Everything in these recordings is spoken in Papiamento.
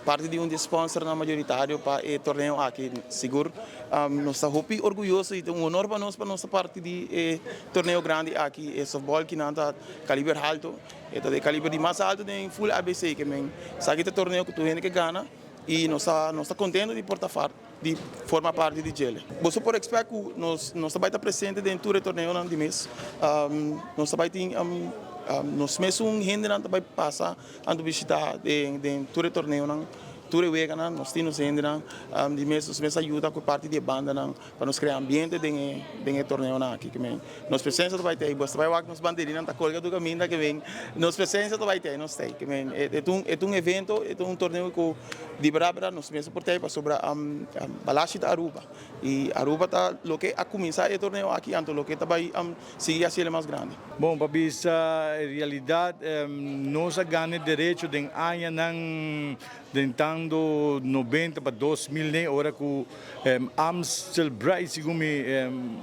Parti di un di e sponsornan mayoritario pa e torneo aki. Sigur nos ta hopi orguyoso y ta un honor pa nos pa nos ta parti di e torneo grandi aki. E softball kinan ta caliber halto, e ta di caliber di mas halto den full ABC ke men sa ki ta torneo ku tur hende ke gana y nos ta nos ta contento di por ta di forma parti di djele. Boso por expect ku nos nos ta bai ta presente den tur e torneonan di mes. Nos ta bai tin nos mesun hendenan ta bai pasa. Anto bishita den den tur e torneonan, tur e weganan, nos tin nos hendenan di mes, nos mes a yuda ku parti di e bandanan pa nos krea ambiente den e den e torneonan aki. Ke men nos presensia ta bai t'ei, bos ta bai wak nos banderinan ta kolga tur kaminda ke men nos presensia ta bai t'ei, nos t'ei. Ke men e ta un e ta un evento, e ta un torneo ku di berdad berdad nos mes por t'ei pasobra Balashi ta Aruba i Aruba ta loke a kuminsá e torneo aki anto loke ta bai Sigui haciele mas grandi. Bon, pa bisa e realidad, nos a gana e derecho den añanan den tanto 90 pa 2000 ne, ora cu Amstel Bright, segun mi,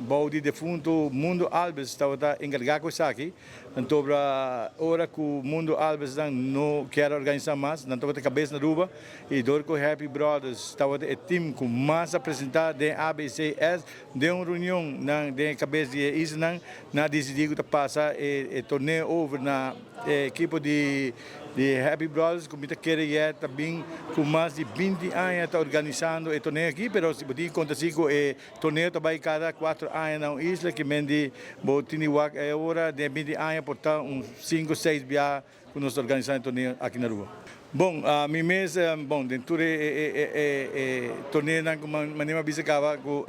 bou di defunto Mundo Alves tabata encarga cu esaki. Anto ora cu Mundo Alves nan no kier a organisa mas, nan tabata cabes na Aruba y dor cu Happy Brothers tabata e team cu mas a presenta den ABCS, Den un reunion nan den e kabes di e islanan, nan a disidí ku ta pasa e torneo over na e ekipo di Happy Brothers ku mi ta kere yè ta bin ku mas di 20 aña ta organisando e torneo aki, pero si bo tin konta si ku e torneo ta bai kada kuater aña na un isla ke men di bo tin di wak e ora den e 20 aña por ta un sinku seis biaha ku nos ta organisá e torneo aki na Aruba. Bon, mi mes, bon, den tur e torneonan ku manera mi a bisa kaba ku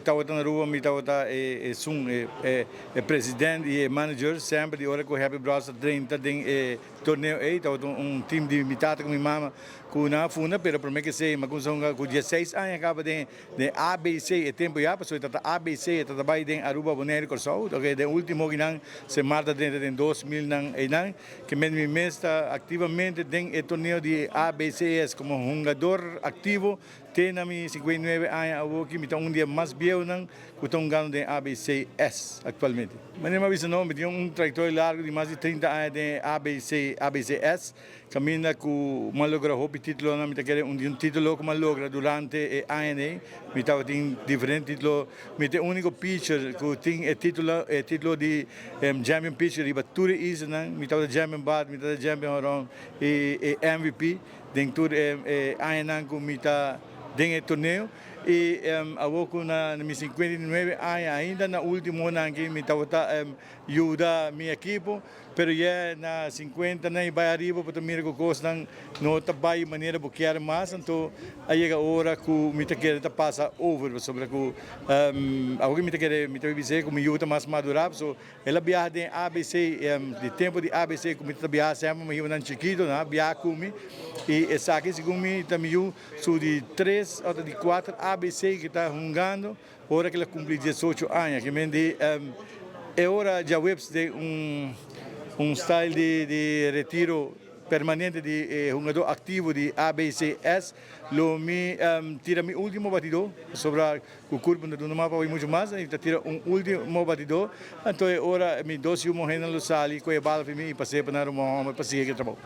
tabata na Aruba mi tabata esun e president i e manager semper di ora ku Happy Brothers ta drenta den e torneo ei tabata un team di mi tata ku mi mama ku nan a funda pero prome ke esei mi a kuminsá hunga ku dieseis aña kaba den Den ABC e tempo ya pasobra e ta ta ABC e ta ta bai den Aruba Bonaire Kòrsou oke den ultimo kinan se marta drenta den 2000 nan einan ke men mi mes ta aktivamente den e torneo di ABCS komo hungador aktivo te na mi 59 aña awoki mi ta un di e mas bieunan ku ta hungando den ABCS aktualmente. Manera mi a bisa no mi tin un trayektoria largu di mas di 30 aña den e ABC ABCS. Caminda cu mi a logra hopi titulonan, mi ta kere un di un titulo cu mi a logra durante e aña ei, mi tabatin diferente titulo, mi ta e unico pitcher cu tin e titulo, e titulo di champion pitcher riba tur e islanan, mi tabata champion bat, mi tabata champion horon y e MVP den tur e añanan cu mi ta den e torneo. Y awor cu na mi 59 aña ainda na ultimonan aki mi tabata yuda mi ekipo. Pero ye na 50 nan y bay ariba bo ta mira cu cosnan no ta bay manera bo kier mas, anto a yega ora cu mi ta kere ta pasa over pasobra cu awor cu mi ta kere mi ta bis'e cu mi yu ta mas madura pasobra el a biaha den ABC di tempo di ABC cu mi ta biaha semper mi hiba nan chikito nan a biaha cu mi y esaki segun mi ta mi yu su di tres o di cuater ABC cu ta hungando. Ora ku el a kumpli 18 aña, ke men di e ora djaweps den un un style di di retiro permanente di e hungadó aktivo di ABCS, lo mi tira mi ultimo batidó, pasobra ku kurpo no ta duna mas pa bai muchu mas, mi ta tira un ultimo batidó, anto e ora mi dos yu muhénan lo sali ku e bala fi mi i pas'é pa nan ruman hòmber pa sigui ku e trabou.